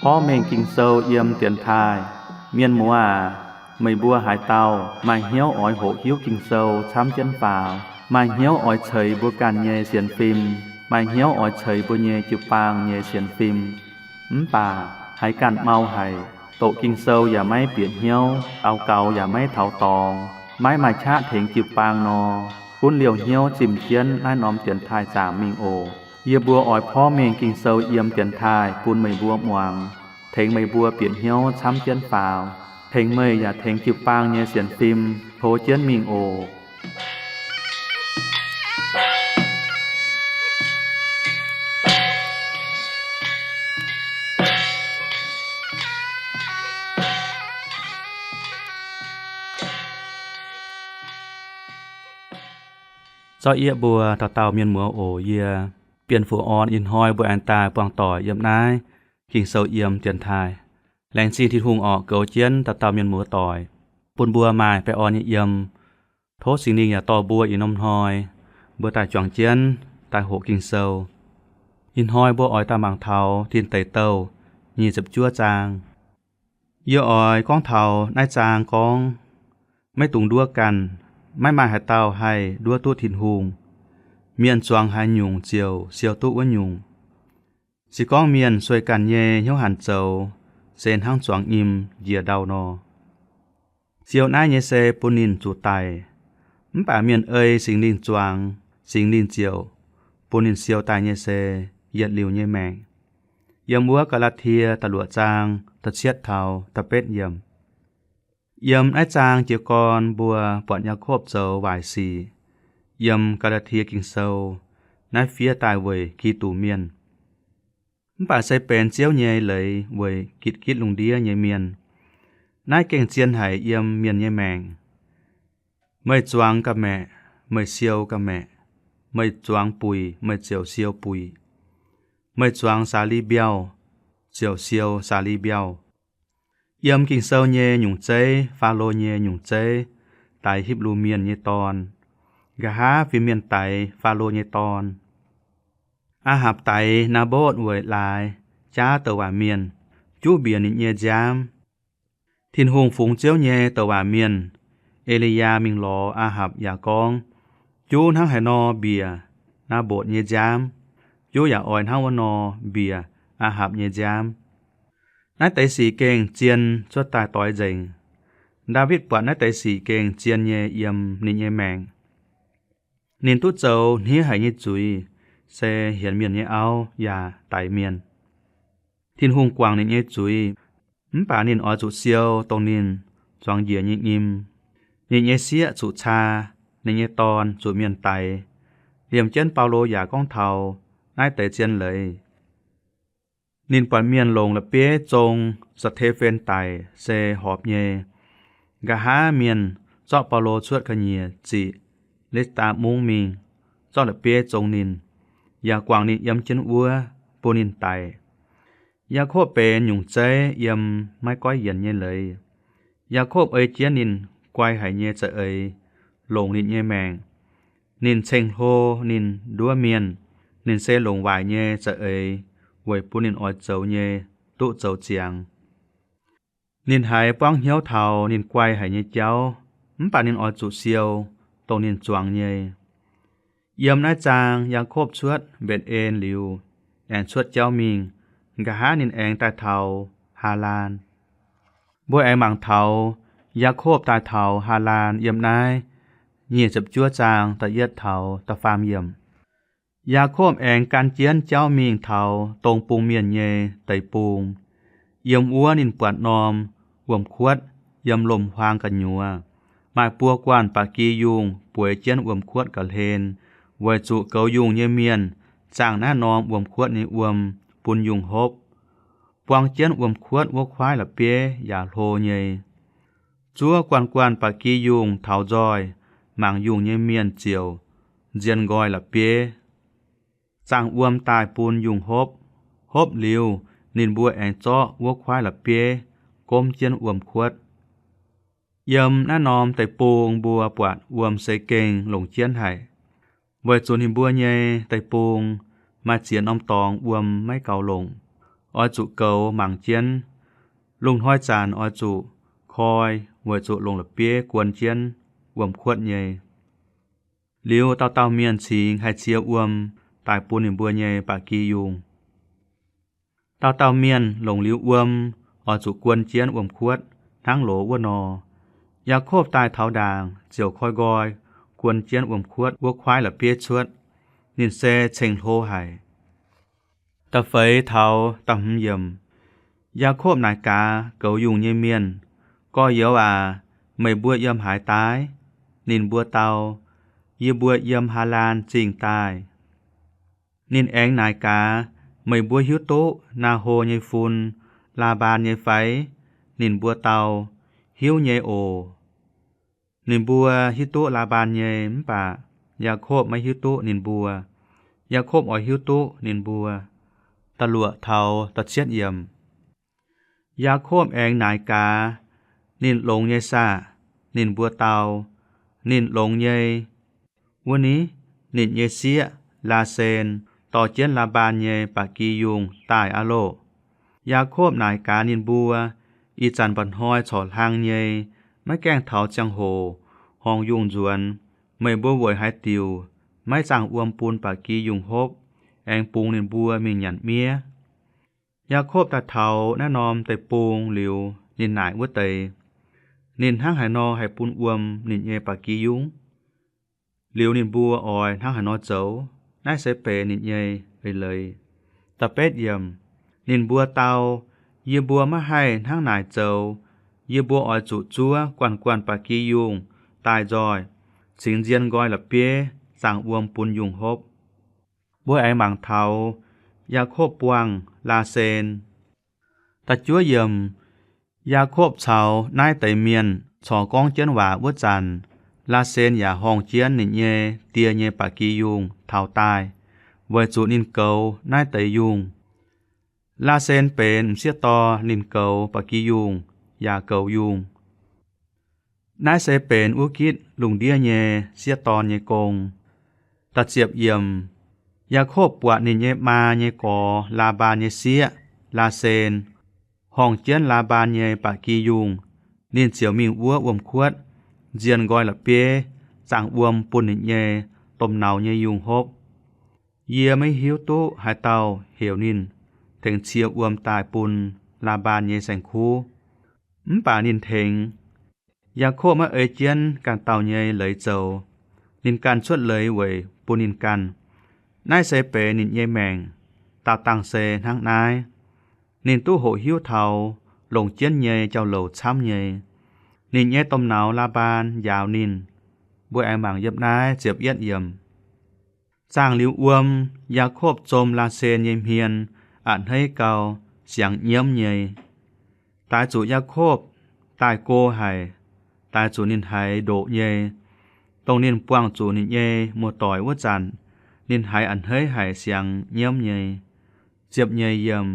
Porv mengh Ging-Sou yiem dienx taaih. Mienh muoz aac, meih mbuo haaix dauh maaih hnyouv oix hoqc hiuv Ging-Sou camv jienv faaux, maaih hnyouv oix ceix mbuo ganh nyei sienx fim, maaih hnyouv oix ceix mbuo nyei jiu-baang nyei sienx fim, mv baac haiz ganh mau haic, doqc Ging-Sou yaac maiv bieqc hnyouv, daux gaux yaac maiv taux dorngx, maiv maaih qaqv tengx jiu-baang nor, gunv liouh hnyouv zimh jienv naaiv norm dienx taaih zaangc mingh oc. Yie mbuo oix porv mengh Ging-Sou yiem dienx taaih bun meih mbuo muangx, tengx meih mbuo bieqc hnyouv camv jienv faaux, tengx meih yaac tengx jiu-baang nyei sienx fim tov jienv mingh oc. Zorqv yie mbuo dauh dauh mienh muoz oc. Yie Bienh Fuqv Orn. Ih hnoi mbuo aengx daaih buangh doic yiem naaiv Ging-Sou yiem dienx taaih. Laengz zingh Tin-Hungh orqc, goux jienv dauh dauh mienh muoz doic, bun mbuo maaih baengh orn nyei yiem. Tov Singx Lingh yaac dorh mbuo ih norm hnoi mbuo daaih juangc jienv daaih hoqc Ging-Sou. Ih hnoi mbuo oix daaih mangc taux Tin Deic Douh nyic ziepc juov zaang. Yie oix gorngv taux naaiv zaang gorngv, maiv dungx nduov ganh. Maiv maaih haaix dauh haih nduov duqv Tin-Hungh. Mienh zuangx haaix nyungc ziouc siou duqv wuov nyungc. Se gorngv mienh sueih ganh nyei hnyouv hanc zoux, se hnangv zuangx nyim njiec ndau nor. Siou naaiv nyei se bun ninh zuqc daic. Mv baac mienh ei Singx Lingh zuangx, Singx Lingh ziouc bun ninh siou daaih nyei se yietc liuz nyei maengc. Yiem wuov Gaa^laa^tie da'luoqc zaang da'cietv taux da'betv yiemc. Yiem naaiv zaang jiez gorn mbuo buatc Yaakopv zoux waaic sic. Yiem Gaa^laa^tie Ging-Sou, naaiv fiev daaih weic Giduc Mienh. Mv baac se benx Ziouv nyei leiz weic gitv gitv lungh ndiev nyei mienh. Naaiv gengh zien haic yiem mienh nyei maengc. Meih zuangx ga'maeqc, meih siou ga'maeqc. Meih zuangx buic, meih ziouc siou buic. Meih zuangx saax-li-mbiauh, ziouc siou saax-li-mbiauh. Yiem Ging-Sou nyei nyungc zeiv, Faalo nyei nyungc zeiv, daix Hipv^lu Mienh nyei dorn. Nqa'haav fin-mienh daix Faalo nyei dorn. Aa^hapc daix Naa^mbotv weic laaix jaav douc waac mienh, juv mbiec ninh nyei nziaamv. Tin-Hungh fungx Ziouv nyei douc waac mienh, E^li^yaa, mingh lorz Aa^hapc yaac gorngv, juv hnangv haaix nor mbiec Naa^mbotv nyei nziaamv, juv yaac oix hnangv wuov nor mbiec Aa^hapc nyei nziaamv. Naaiv deix sic gengh zien cuotv daaih doix nzengc. Ndaawitv buatc naaiv deix sic gengh zien nyei yiem ninh nyei maengc. Ninh duqv zoux hniev haic nyei zuiz, se hienx mienh nyei auv yaac daix mienh. Tin-Hungh guangc ninh nyei zuiz, mv baac ninh oix zuqc siou dongh ninh zuangx njiec nyei nyim. Ninh nyei sieqv zuqc caa, ninh nyei dorn zuqc mienh daix. Liemh jienv Baulo yaac gorngv taux naaiv deix zien leiz. Ninh buatc mienh longc la'bieiv zong Saa^te^fen daic se horpc nyei. Nqa'haav mienh zorqv Baulo cuotv ga'nyiec ziqc Li^staa Mungv mingh, zorqv la'bieiv zong ninh, yaac guangc ninh yiem jienv wuov, bun ninh daic. Yaakopv benx nyungc zeiv yiem maiv goiv yienc nyei leiz. Yaakopv ei jienv ninh guai haic nyei za'eix longc ninh nyei maengc. Ninh ceng-hlo ninh nduov mienh. Ninh se longc waaic nyei za'eix weic bun ninh oix zoux nyei duqv zoux ziangx. Ninh haiz buangv hnyouv taux ninh guai haic nyei jauv, mv baac ninh oix zuqc siou dongh ninh zuangx nyei. Yiem naaiv zaang Yaakopv cuotv Mbetc^en liuz, aengx cuotv jauv mingh. Nqa'haav ninh aengx daaih taux Haalaan. Mbuo aengx mangc taux Yaakopv daaih taux Haalaan yiem naaiv nyic ziepc juov zaang da'yietv taux da'faam yiemc. Yaakopv aengx gan jienv jauv mingh taux dong bung mienh nyei deic-bung. Yiem wuov ninh buatc norm wuom-kuotv yiem lomc-huaang gu'nyuoz. Maaih buo guanh ba'gi yungh bueix jienv wuom-kuotv ga'hlen, weic zuqc goux yungh nyei mienh zaangh naaiv norm wuom-kuotv nyei wuom bun yungh hopv. Buang jienv wuom-kuotv wuov kuaaiv la'bieiv yaac hlo nyei. Zuov guanh guanh ba'gi yungh taux nzoih, mangc yungh nyei mienh ziouc nzien nqoi la'bieiv, zaangh wuom daaih bun yungh hopv. Hopv liuz, ninh mbuo aengx zorqv wuov kuaaiv la'bieiv gomv jienv wuom-kuotv. Yiem naaiv norm deic-bung mbuo buatc wuom se gengh longc jienv haic. weic zuqc ninh mbuo nyei deic-bung maaih ziex norm dorngx wuom maiv gaux longc, oix zuqc goux mangc jienv. Lungh hnoi zanc oix zuqc koi, weic zuqc longc la'bieiv guon jienv wuom-kuotv nyei. Liuz dauh dauh mienh cingx haih cie wuom daaih bun ninh mbuo nyei ba'gi yungh. Dauh dauh mienh longc liuz wuom oix zuqc guon jienv wuom-kuotv hnangv loz wuov nor. Yaakopv daaih taux ndaangc ziouc koi nqoi guon jienv wuom-kuotv wuov kuaaiv la'bieiv cuotv. Ninh se ceng-hlo haic. Da'feix taux da'hmz yiemc, Yaakopv naaic gaax goux yungh nyei mienh, Gorx-youz aac, meih mbuo yiem haaix daaih? Ninh mbuo dau, Yie mbuo yiem Haalaan Zingh daaih. Ninh aengx naaic gaax, Meih mbuo hiuv duqv Naa^ho nyei fun, Laa^mbaan nyei fai? Ninh mbuo dau, Hiuv nyei oc. Ninh mbuo hiuv duqv Laa^mbaan nyei, mv baac Yaakopv maiv hiuv duqv ninh mbuo. Yaakopv oix hiuv duqv ninh mbuo. Da'luoqc taux da'cietv yiemc. Yaakopv aengx naaic gaax, Ninh longx nyei saah? Ninh mbuo dau, Ninh longx nyei. Wuov ni, ninh nyei sieqv, Laasen, dorh jienv Laa^mbaan nyei ba'gi yungh daaih aqv loh. Yaakopv naaic gaax ninh mbuo, Ih zanc mba'hnoi corc hlang nyei, maiv gaengh taux ziangh hoc horngz yungh nzuonx. Meih mbuo weic haaix diuc maiv zaangh wuom bun ba'gi yungh hopv, aengx bungx ninh mbuo mingh nyanc miev? Yaakopv daaih taux naaiv norm deic-bung liuz, ninh naaic wuov deix. Ninh hnangv haaix nor haih bun wuom ninh nyei ba'gi yungh? Liuz ninh mbuo oix hnangv haaix nor zoux? Naaiv se benx ninh nyei eix leiz. Da'betv yiemc, ninh mbuo dau, Yie mbuo maiv haih hnangv naaic zoux. Yie mbuo oix zuqc zuov guanh guanh ba'gi yungh daaih nzoih, cingx nzien nqoi la'bieiv zaangh wuom bun yungh hopv. Mbuo aengx mangc taux Yaakopv buangh Laasen. Da'juov yiemc, Yaakopv caux naaiv deix mienh corc gorngv jienv waac wuov zanc, Laasen yaac horngh jienv ninh nyei die nyei ba'gi yungh taux daaih, weic zuqc ninh goux naaiv deix yungh. Laasen benx m'sieqv dorn ninh goux ba'gi yungh yaac goux yungh. Naaiv se benx wuov gitv lungh ndiev nyei sieqv dorn nyei gong. Da'ziepc yiemc, Yaakopv buatc ninh nyei maa nyei gorx, Laa^mbaan nyei sieqv, Laasen, horngh jienv Laa^mbaan nyei ba'gi yungh. Ninh ziouc mingh wuov wuom-kuotv, nzien nqoi la'bieiv zaangh wuom bun ninh nyei domh nauz nyei yungh hopv. Yie maiv hiuv duqv haaix dauh heuc ninh tengx cie wuom daaih bun Laa^mbaan nyei saeng-kuv. Mv baac ninh tengx. Yaakopv maiv ei jienv ganh dauh nyei leiz zoux. Ninh ganh cuotv leiz weic bun ninh ganh. Naaiv se benx ninh nyei maengc, daauh dangh se hnangv naaiv. Ninh duqv hoqc hiuv taux longc jienv nyei jauv-louc camv nyei. Ninh nyei domh nauz Laa^mbaan njaaux ninh. Mbuo aengx mangc yiem naaiv ziepc yietv yiemc. Zaangh liuz wuom, Yaakopv zom Laasen nyei hmien, a'hneiv gau, siangx nyiemv nyei. Daaix zuqc Yaakopv daaih go haic, daaix zuqc ninh haiz ndoqc nyei. Dongh ninh buangh zuqc ninh nyei muoz-doic wuov zanc, ninh haiz a'hneiv haic siangx nyiemv nyei. Ziepc nyeic yiemc.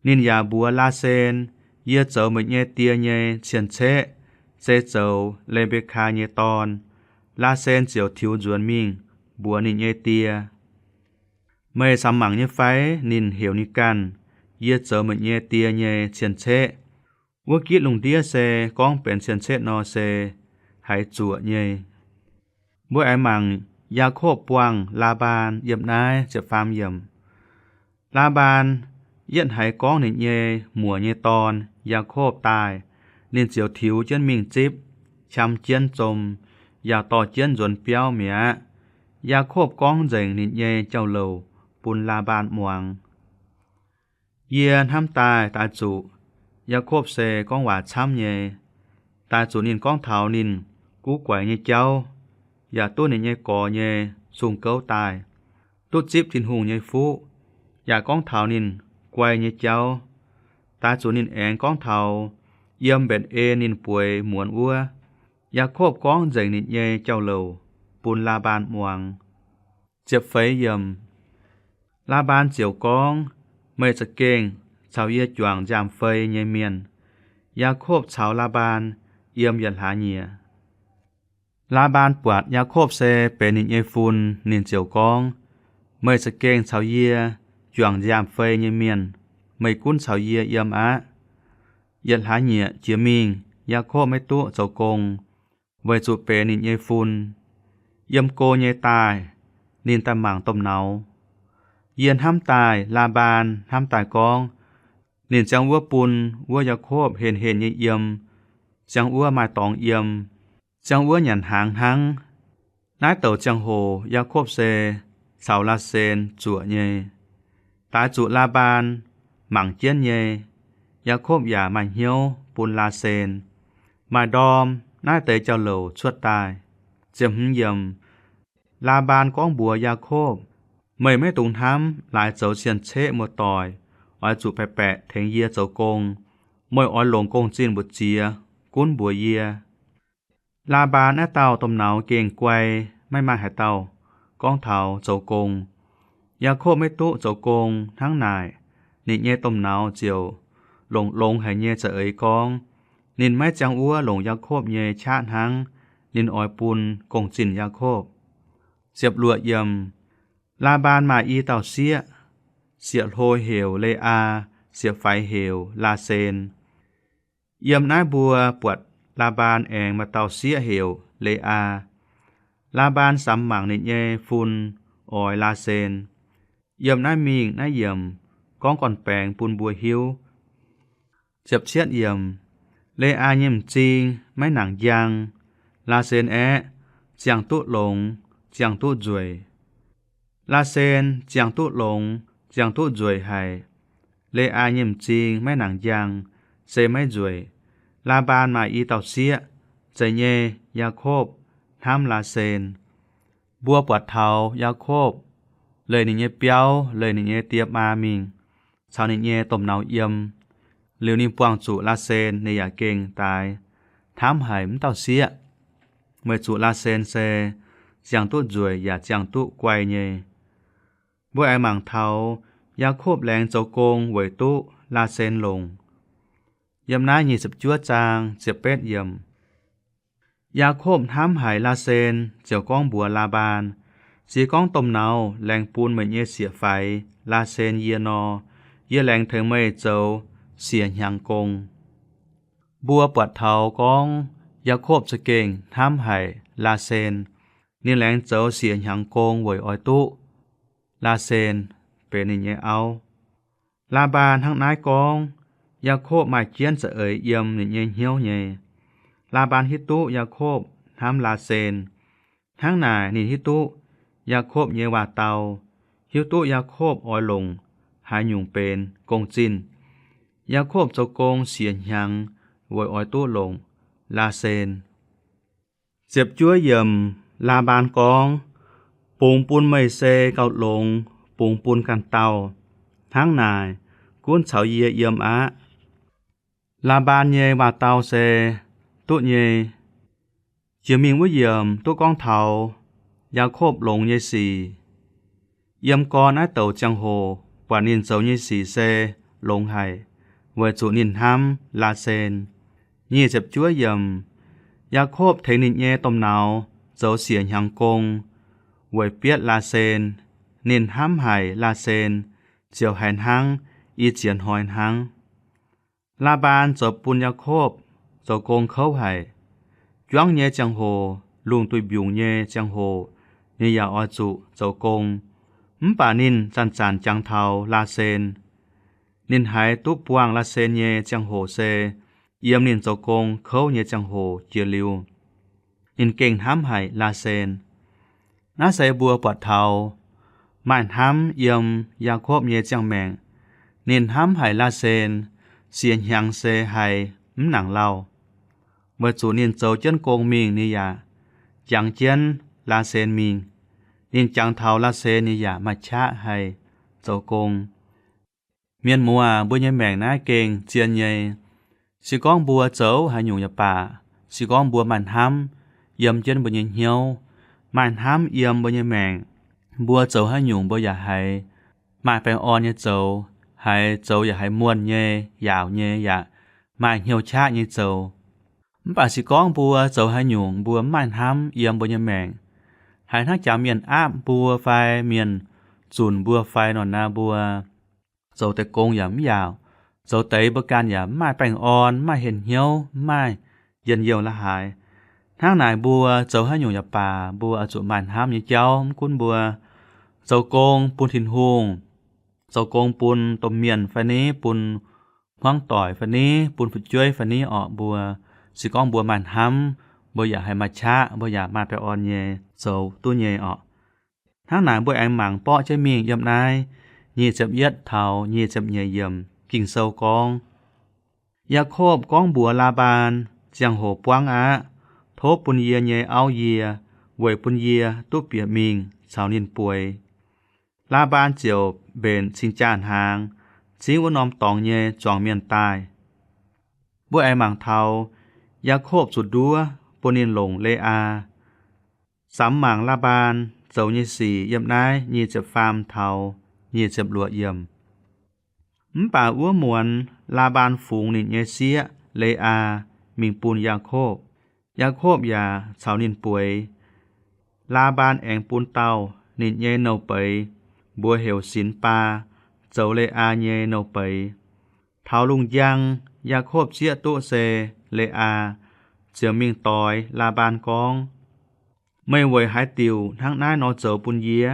Ninh yaac mbuox Laasen, Yie zoux meih nyei die nyei cien-ceqv, se zoux Le^mbe^kaa nyei dorn. Laasen ziouc tiux nzuonx mingh mbuox ninh nyei die, Meih samx mangc nyei fai? Ninh heuc ninh ganh, Yie zoux meih nyei die nyei cien-ceqv. Wuov gitv lungh ndiev se gorngv benx cien-ceqv nor se haiz zuoqc nyei. Mbuo aengx mangc Yaakopv buangh Laa^mbaan yiem naaiv ziepc faam yiemc. Laa^mbaan yietv haiz gorngv ninh nyei muoc nyei dorn, Yaakopv, daaih, ninh ziouc tiux jienv mingh zipv, qam jienv zom, yaac dorh jienv nzuonx biauv mi'aqv. Yaakopv gorngv nzengc ninh nyei jauv-louc bun Laa^mbaan muangx. Yie hnamv daaih daaih zuqc Yaakopv se gorngv waac camv nyei. Daaih zuqc ninh gorngv taux ninh guv guaix nyei jauv, yaac duqv ninh nyei gorx nyei sung-gouv daaih, duqv zipv Tin-Hungh nyei fuqv, yaac gorngv taux ninh guai nyei jauv. Daaih zuqc ninh aengx gorngv taux yiem mbenc en ninh bueix muonz wuov. Yaakopv gorngv nzengc ninh nyei jauv-louc bun Laa^mbaan muangx. Ziepc feix yiemc. Laa^mbaan ziouc gorngv, Meih za'gengh caux yie juangc nziaamv-fei nyei mienh. Yaakopv caux Laa^mbaan yiem yietc hlaax nyieqc. Laa^mbaan buatc Yaakopv se benx ninh nyei fun, ninh ziouc gorngv, Meih za'gengh caux yie juangc nziaamv-fei nyei mienh. Meih gunv caux yie yiem aqv. Yietc hlaax nyieqc jiex mingh, Yaakopv maiv duqv zoux gong, weic zuqc benx ninh nyei fun. Yiem go nyei daaih, ninh daaih mangc domh nauz. Yie hnamv daaih, Laa^mbaan hnamv daaih gorngv, ninh ziangh wuov bun wuov Yaakopv henh henh nyei yiem, ziangh wuov maaih dorngx yiem, ziangh wuov nyanc hnaangx hnangv. Naaiv douc ziangh hoc Yaakopv se caux Laasen zuoqc nyei. Daaix zuqc Laa^mbaan mangc jienv nyei. Yaakopv yaac maaih hnyouv bun Laasen. Maaih ndorm naaiv deix jauv-louc cuotv daaih. Ziepc hmz yiemc, Laa^mbaan gorngv mbuox Yaakopv, Meih maiv dungx hnamv laaix zoux cien-ceqv muoz-doic, oix zuqc baeqc baeqc tengx yie zoux gong. Meih oix longc gong-zinh mbu'ziex gunv mbuox yie. Laa^mbaan naaiv dauh domh nauz gengh guai, maiv maaih haaix dauh gorngv taux zoux gong. Yaakopv maiv duqv zoux gong hnangv naaic, ninh nyei domh nauz ziouc longc longx haic nyei za'eix gorngv, ninh maiv ziangh wuov longc Yaakopv nyei qaqv hnangv, ninh oix bun gong-zinh Yaakopv. Ziepc luoqc yiemc, Laa^mbaan maaih i dauh sieqv, sieqv-hlo heuc Le^aa, sieqv-faix heuc Laasen. Yiem naaiv mbuo buatc Laa^mbaan aengx maaih dauh sieqv heuc Le^aa. Laa^mbaan samx mangc ninh nyei fun oix Laasen. Yiem naaiv mingh naaiv yiemc gorngv gorn-baengx bun mbuo hiuv. Ziepc cietv yiemc, Le^aa nyei m'zing maiv nangc njang. Laasen aeqv, ziangh duqv longx, ziangh duqv nzueic. Laasen ziangh duqv longx, ziangh duqv nzueic haic. Le^aa nyei m'zing maiv nangc njang, se maiv nzueic. Laa^mbaan maaih i dauh sieqv, zeiz nyei Yaakopv hnamv Laasen. Mbuo buatc taux Yaakopv leih ninh nyei biauv, leih ninh nyei die maa mingh caux ninh nyei domh nauz yiem. Liuz ninh buangh zuqc Laasen, ninh yaac gengh daaix hnamv haic m'dauh sieqv, weic zuqc Laasen se ziangh duqv nzueic yaac ziangh duqv guai nyei. Mbuo aengx mangc taux Yaakopv laengz zoux gong weic duqv Laasen longc. Yiem naaiv nyic ziepc juov zaang ziepc betv yiemc, Yaakopv hnamv haic Laasen, ziouc gorngv mbuox Laa^mbaan, Se gorngv domh nauz laengz bun meih nyei sieqv-faix Laasen yie nor, yie laengz tengx meih zoux siec hnyangx gong. Mbuo buatc taux gorngv Yaakopv za'gengh hnamv haic Laasen. Ninh laengz zoux siec hnyangx gong weic oix duqv Laasen benx ninh nyei auv. Laa^mbaan hnangv naaiv gorngv, Yaakopv maaih jienv za'eix yiem ninh nyei hnyouv nyei. Laa^mbaan hiuv duqv Yaakopv hnamv Laasen. Hnangv naaic ninh hiuv duqv Yaakopv nyei waac-dau, hiuv duqv Yaakopv oix longc haaix nyungc benx gong-zinh. Yaakopv zoux gong siec hnyangx weic oix duqv longc Laasen. Ziepc juov yiemc, Laa^mbaan gorngv, Bungx bun meih se gauh longx bungx bun ganh dauh. Hnangv naaic, gunv caux yie yiem aqv. Laa^mbaan nyei waac-dau se duqv nyei. Jiex mingh wuov yiemc duqv gorngv taux Yaakopv longx nyei sic. Yiem gorn naaiv douc ziangh hoc buatc ninh zoux nyei sic se longx haic, weic zuqc ninh hnamv Laasen. Nyic ziepc juov yiemc, Yaakopv tengx ninh nyei domh nauz zoux siec hnyangx gong weic bietv Laasen. Ninh hnamv haic Laasen, ziouc haiz hnangv ih ziex hnoi hnangv. Laa^mbaan zoux bun Yaakopv zoux gong kouv haic. Juangv nyei ziangh hoc, lungh duih mbiungc nyei ziangh hoc, ninh yaac oix zuqc zoux gong. Mv baac ninh zanc-zanc jangx taux Laasen. Ninh haiz duqv buangh Laasen nyei ziangh hoc se yiem ninh zoux gong kouv nyei ziangh hoc jiex liuz. Ninh gengh hnamv haic Laasen. Naaiv se mbuo buatc taux maaih hnamv yiem Yaakopv nyei ziangh maengc. Ninh hnamv haic Laasen, siec hnyangx se haiz mv nangc lauh. Weic zuqc ninh zoux jienv gong mingh ninh yaac jangx jienv Laasen mingh. Ninh jangx taux Laasen ninh yaac maaih qaqv haih zoux gong. Mienh muoz, mbuo nyei maengc naaiv gengh zien nyei. Se gorngv mbuo zoux haaix nyungc yaac baac, se gorngv mbuo maaih hnamv yiem jienv mbuo nyei hnyouv, maaih hnamv yiem mbuo nyei maengc, mbuo zoux haaix nyungc mbuo yaac haiz maaih baengh orn nyei zoux, haiz zoux yaac haiz muonh nyei, yaauc nyei, yaac maaih hnyouv qaqv nyei zoux. Mv baac se gorngv mbuo zoux haaix nyungc mbuo mv maaih hnamv yiem mbuo nyei maengc, haiz hnangv jangx mienh aapv mbuo fai mienh zunc mbuo fai nor naaic, mbuo zoux deix gong yaac mv yaauc, zoux deix mbuo ganh yaac mv maaih baengh orn, mv maaih henh hnyouv, mv maaih njien-youh la'haaix. Hnangv naaic mbuo zoux haaix nyungc yaac baac, mbuo oix zuqc maaih hnamv nyei jauv. Mv gunv mbuo zoux gong bun Tin-Hungh, zoux gong bun domh mienh fai ni, bun hmuangv doic fai ni, bun fu'jueiv fai ni orqc, mbuo se gorngv mbuo maaih hnamv, mbuo yaac haih maaih qaqv, mbuo yaac maaih baengh orn nyei zoux duqv nyei orqc. Hnangv naaic mbuo aengx mangc borqv jienv mingh yiem naaiv nyic ziepc yietv taux nyic ziepc nyeic yiemc Ging-Sou gorngv, Yaakopv gorngv mbuox Laa^mbaan, Ziangh hoc buangv aqv. Tov bun yie nyei auv yie, weic bun yie duqv bieqc mingh caux ninh bueix. Laa^mbaan ziouc mbenc cing-jaa hnaangx, cingv wuov norm dorngx nyei zuangx mienh daaih. Mbuo aengx mangc taux Yaakopv zuqc nduov bun ninh longc Le^aa. Samx mangc Laa^mbaan zoux nyei sic yiem naaiv nyic ziepc faam taux nyic ziepc luoqc yiemc. Mv baac wuov muonz Laa^mbaan fungx ninh nyei sieqv, Le^aa, mingh bun Yaakopv. Yaakopv yaac caux ninh bueix. Laa^mbaan aengx bun dauh ninh nyei nouh beiz, mbuox heuc Sinx^baa, zoux Le^aa nyei nouh beiz. Taux lungh njang, Yaakopv zieqv duqv se Le^aa, ziouc mingh doix Laa^mbaan gorngv, Meih weic haaix diuc hnangv naaiv nor zoux bun yie?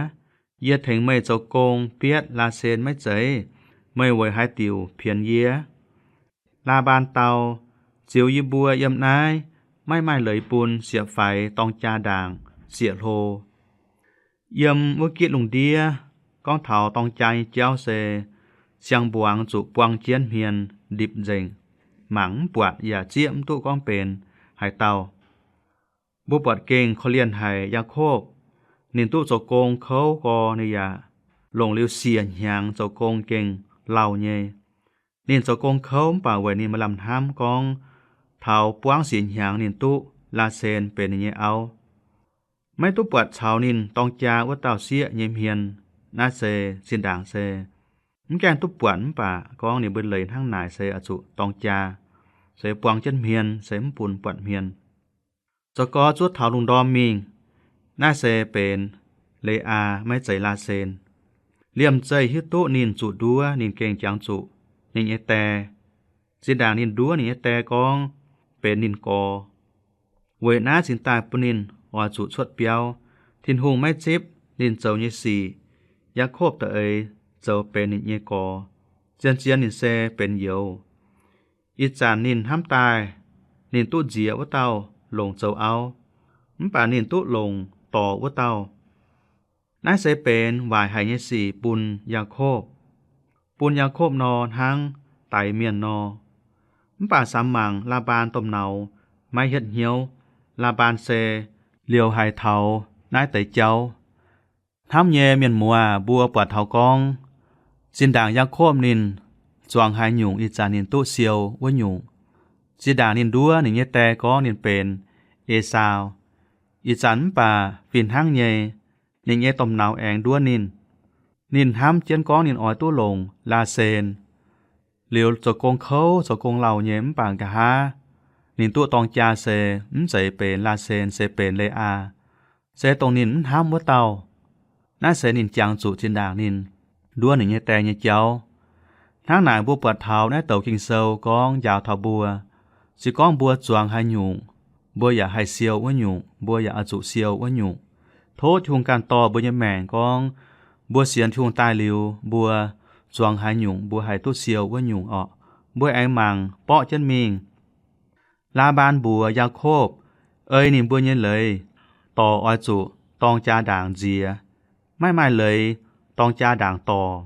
Yie tengx meih zoux gong bietv Laasen maiv zeiz? Meih weic haaix diuc pienx yie? Laa^mbaan dau, Ziux yie mbuo yiem naaiv maiv maaih leiz bun sieqv-faix dorng jaa ndaangc sieqv-hlo. Yiem wuov gitv lungh ndiev gorngv taux dorng jaa nyei jauv se siang-mbuangz zuqc buang jienv hmien ndipc nzengc, mangc mv buatc yaac zieqv mv duqv gorngv benx haaix dauh. Mbuo buatc gengh korv-lienh haic Yaakopv. Ninh duqv zoux gong kouv gorx, ninh yaac longc liuz siec hnyangx zoux gong gengh lauh nyei. Ninh zoux gong kouv mv baac weic ninh maaih lamh hnamv gorngv taux buangv siec hnyangx ninh duqv Laasen benx ninh nyei auv. Maiv duqv buatc caux ninh dorng jaa wuov dauh sieqv nyei hmien. Naaiv se zinh ndaangc se mv gaengh duqv buatc mv baac gorngv ninh mbuo leiz hnangv naaic se oix zuqc dorng jaa, se buang jienv hmien se mv bun buatc hmien. Zoux gorx zuov taux lungh ndorm mingh, naaiv se benx Le^aa maiv zeiz Laasen. Liemh zeih hiuv duqv ninh zuqc nduov ninh gengh jangx zuqc ninh nyei die. Zinh ndaangc ninh nduov ninh nyei die gorngv benx ninh gorx. Weic naaiv cingx daaih bun ninh oix zuqc cuotv biauv. Tin-Hungh maiv zipv ninh zoux nyei sic. Yaakopv da'eix zoux benx ninh nyei gorx. Zien-zien ninh se benx youz. Ih zanc ninh hnamv daaih ninh duqv nziex wuov dauh longc zoux auv, mv baac ninh duqv longc dorc wuov dauh. Naaiv se benx waaic haic nyei sic bun Yaakopv, bun Yaakopv nor hnangv daix mienh nor. Mv baac samx mangc Laa^mbaan domh nauz maiv hietv hnyouv. Laa^mbaan se liouh haic taux naaiv deix jauv. Hnamv nyei mienh muoz, mbuo buatc taux gorngv zinh ndaangc Yaakopv ninh zuangx haaix nyungc, ih zanc ninh duqv siou wuov nyungc. Zinh ndaangc ninh nduov ninh nyei die gorngv ninh benx Esaau. Ih zanc mv baac fih hnangv nyei, ninh nyei domh nauz aengx nduov ninh. Ninh hnamv jienv gorngv ninh oix duqv longc Laasen. Liuz zoux gong kouv, zoux gong lauh nyei, mv baac nqa'haav ninh duqv dorng jaa se mv zeiz benx Laasen, se benx Le^aa, se dongh ninh mv hnamv wuov dauh. Naaiv se ninh jangx zuqc zinh ndaangc ninh nduov ninh nyei die nyei jauv. Hnangv naaic mbuo buatc taux naaiv douc Ging-Sou gorngv njaaux taux mbuo, se gorngv mbuo zuangx haaix nyungc, mbuo yaac haih siou wuov nyungc, mbuo yaac oix zuqc siou wuov nyungc. Tov Tin-Hungh ganh dorh mbuo nyei maengc gorngv mbuo sienx Tin-Hungh daaih liuz, mbuo zuangx haaix nyungc, mbuo haih duqv siou wuov nyungc orqc. Mbuo aengx mangc borqv jienv mingh. Laa^mbaan mbuox Yaakopv ei ninh mbuo nyei leiz, dorc oix zuqc dorng jaa ndaangc nziex, maiv maaih leiz dorng jaa ndaangc dorc.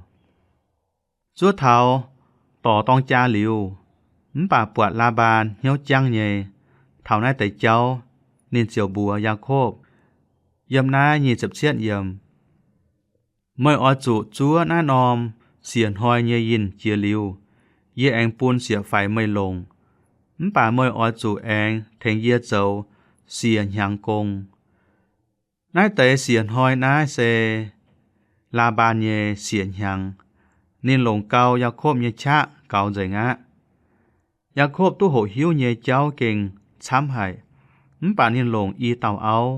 Zuov taux dorc dorng jaa liuz, mv baac buatc Laa^mbaan hnyouv jangv nyei. Taux naaiv deix jauv, ninh ziouc mbuox Yaakopv, yiem naaiv nyic ziepc cietv yiemc, Meih oix zuqc zuov naaiv norm siec hnoi nyei yinh jiex liuz, yie aengx bun sieqv-faix meih longc. Mv baac meih oix zuqc aengx tengx yie zoux siec hnyangx gong. Naaiv deix siec hnoi naaiv se Laa^mbaan nyei siec hnyangx. Ninh longc gau Yaakopv nyei qaqv gaux nzengc aqv. Yaakopv duqv hoqc hiuv nyei jauv gengh camv haic, mv baac ninh longc i dauh auv,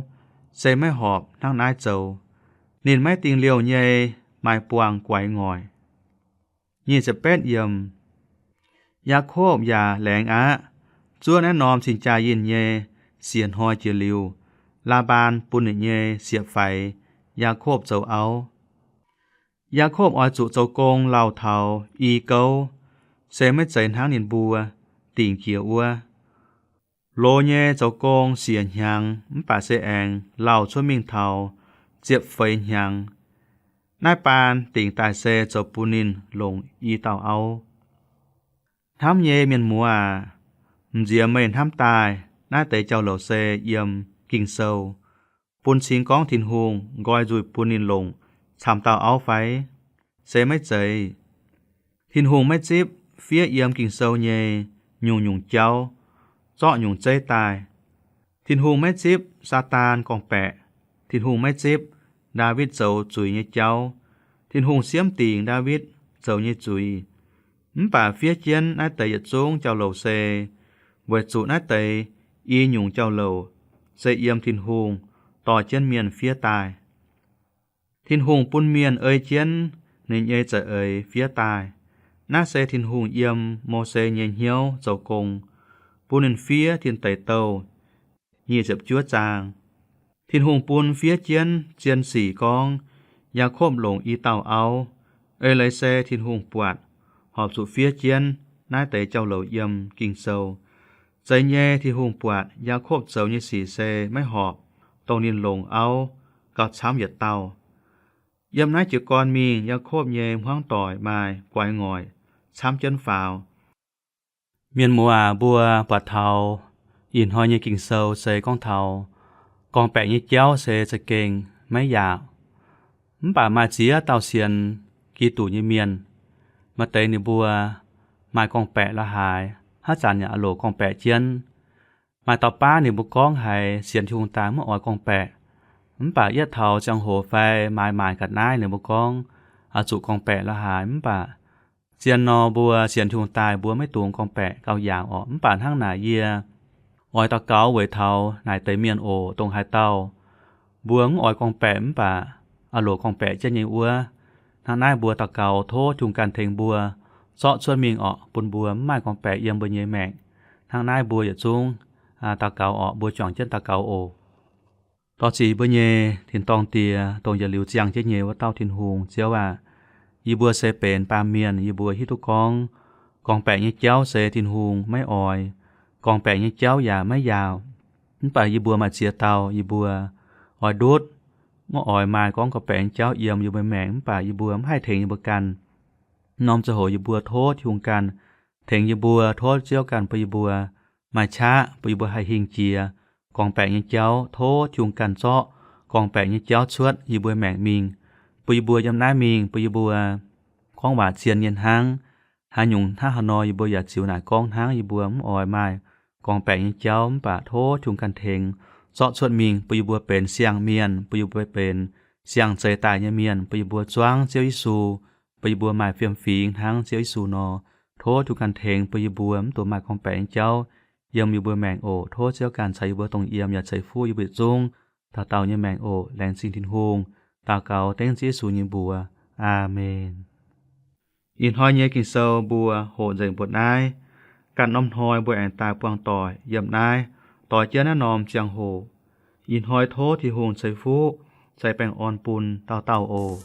se maiv horpc hnangv naaiv zoux. Ninh maiv dingh liouh nyei maaih buangh guaix ngoic. Nyic ziepc betv yiemc. Yaakopv yaac laengz aqv. Zuov naaiv norm cing-jaa yinh nyei siec hnoi jiex liuz, Laa^mbaan bun ninh nyei sieqv faix Yaakopv zoux auv. Yaakopv oix zuqc zoux gong lauh taux i gouv, se maiv zeiz hnangv ninh mbuo dingc jiex wuov. Loz nyei zoux gong siec hnyangx mv baac se aengx lauh cuotv mingh taux ziepc feix hnyangx. Naaiv baan dingc daaih se zoux bun ninh longc i dauh auv. Hnamv nyei mienh muoz aac, m'nziex meih hnamv daaih naaiv deix jauv-louc se yiem Ging-Sou bun cing gorngv Tin-Hungh nqoi nzuih bun ninh longc camv dauh auv fai? Se maiv zeiz. Tin-Hungh maiv zipv fiev yiem Ging-Sou nyei nyungc-nyungc jauv zorqv nyungc zeiv daaih. Tin-Hungh maiv zipv Saadaan gorngv-baeqc. Tin-Hungh maiv zipv Ndaawitv zoux zuiz nyei jauv. Tin-Hungh siemv dingc Ndaawitv zoux nyei zuiz, mv baac fiev jienv naaiv deix yietc zungv jauv-louc se weic zuqc naaiv deix i nyungc jauv-louc se yiem Tin-Hungh dorh jienv mienh fiev daaih. Tin-Hungh bun mienh ei jienv ninh nyei za'eix fiev daaih. Naaiv se Tin-Hungh yiem Mose nyei hnyouv zoux gong, bun ninh fiev tin deic douh. Nyic ziepc juov zaang. Tin-Hungh bun fiev jienv zien sic gorngv Yaakopv longc i dauh auv. Eix leiz se Tin-Hungh buatc horpc zuqc fiev jienv naaiv deix jauv-louc yiem Ging-Sou. Zeiz nyei, Tin-Hungh buatc Yaakopv zoux nyei sic se maiv horpc, dongh ninh longc auv gauh camv yietc dauh. Yiem naaiv jiez gorn mingh, Yaakopv nyei hmuangv doic maaih guaix ngoic camv jienv faaux. Mienh muoz aac, mbuo buatc taux ih hnoi nyei Ging-Sou se gorngv taux gorngv-baeqc nyei jauv se za'gengh maiv yaauc. Mv baac maaih ziex dauh sienx Giduc nyei mienh, maaih deix ninh mbuo maaih gorngv-baeqc la'haaix, haaix zanc yaac loc gorngv-baeqc jienv. Maaih dauh baav ninh mbuo gorngv haiz sienx Tin-Hungh daaih maiv oix gorngv-baeqc. Mv baac yietv taux ziangh hoc fai maaiz maaic ga'naaiv ninh mbuo gorngv oix zuqc gorngv-baeqc la'haaix. Mv baac zien nor mbuo sienx Tin-Hungh daaih mbuo maiv dungx gorngv-baeqc gauh yaauc orqc. Mv baac hnangv naaic yie oix daux gaux weic taux naaic deix mienh oc, dongh haaix dauh mbuo mv oix gorngv-baeqc mv baac aah loc gorngv-baeqc jienv nyei wuov, hnangv naaiv mbuo daux gaux tov Tin-Hungh ganh tengx mbuo zorqv cuotv mingh orqc, bun mbuo mv maaih gorngv-baeqc yiem mbuo nyei maengc. Hnangv naaiv mbuo yietc zungv daux gaux orqc. Mbuo juangc jienv daux gaux oc. Dorh ziec mbuo nyei tin-dorngh Diex, dongh yietc liuz ziangh jienv nyei wuov dauh Tin-Hungh. Ziouv aac, yie mbuo se benx baamh mienh, yie mbuo hiuv duqv gorngv gorngv-baeqc nyei jauv se Tin-Hungh maiv oix. Gorngv-baeqc nyei jauv yaac maiv yaauc. Mv baac yie mbuo maaih ziex dauh yie mbuo oix ndutv, maiv oix maaih gorngv gorngv-baeqc nyei jauv yiem yie mbuo maengc, mv baac yie mbuo mv haih tengx yie mbuo ganh. Norm ziangh hoc yie mbuo tov Tin-Hungh ganh tengx yie mbuo, tov Ziouv ganh bun yie mbuo maaih qaqv, bun yie mbuo haih hingh jiex gorngv-baeqc nyei jauv. Tov Tin-Hungh ganh zorqv gorngv-baeqc nyei jauv cuotv yie mbuo maengc mingh, bun yie mbuo yiem naaiv mingh, bun yie mbuo gorngv waac zien nyei hnangv. Haaix nyungc hnangv haaix nor yie mbuo yaac ziux naaic gorngv hnangv. Yie mbuo mv oix maaih gorngv-baeqc nyei jauv, mv baac tov Tin-Hungh ganh tengx zorqv cuotv mingh, bun yie mbuo benx siang-mienh, bun yie mbuo benx siang-zeix daic nyei mienh, bun yie mbuo zuangv Ziouv Yesu, bun yie mbuo maaih fiem-fingx hnangv Ziouv Yesu nor. Tov Tin-Hungh ganh tengx bun yie mbuo mv dungx maaih gorngv-baeqc nyei jauv yiem yie mbuo maengc oc. Tov Ziouv ganh caux yie mbuo dongh yiem yaac ceix fuqv yie mbuo yietc zungv dauh dauh nyei maengc oc. Laengz zingh Tin-Hungh. Daux gaux dengv Ziouv Yesu nyei mbuox. Aamen. Ih hnoi nyei Ging-Sou mbuo hoqc nzengc mbuo naaiv. Ganh norm hnoi mbuo aengx daaih buangh doic yiem naaiv doix jienv naaiv norm ziangh hoc. Ih hnoi tov Tin-Hungh ceix fuqv ceix baengh orn bun dauh dauh oc.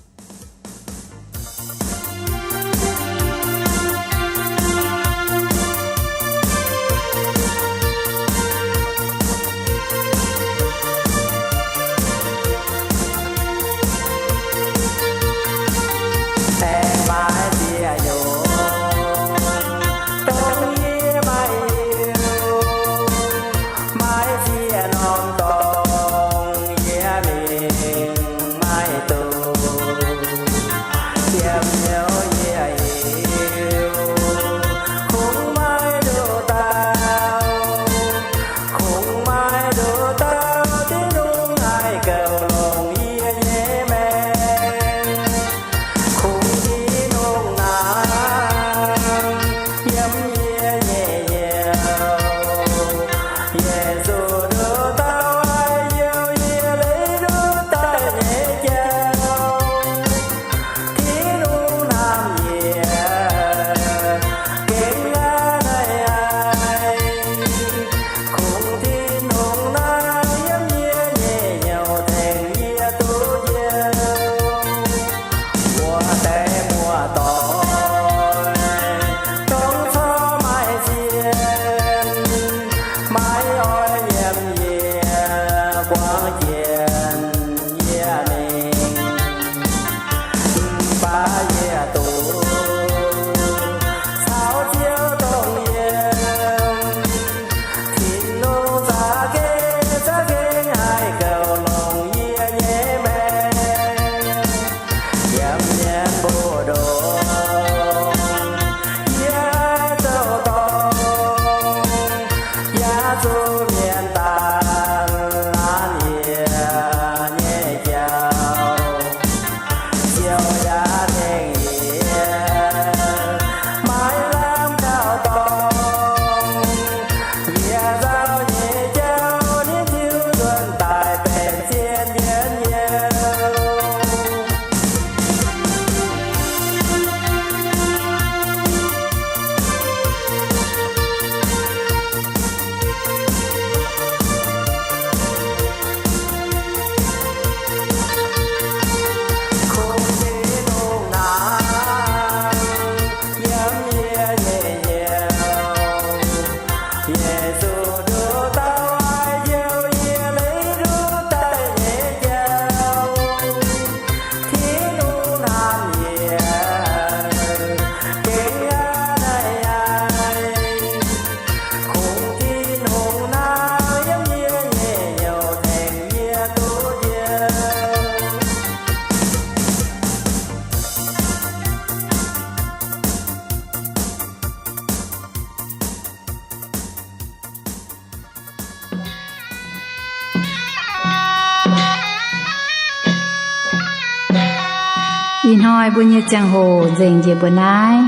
Ih hnoi mbuo nyei ziangh hoc nzengc njiec mbuo naaiv.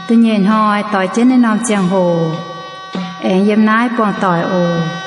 Da'nyeic hnoi doix jienv naaiv norm ziangh hoc, aengx yiem naaiv buangh doic oc.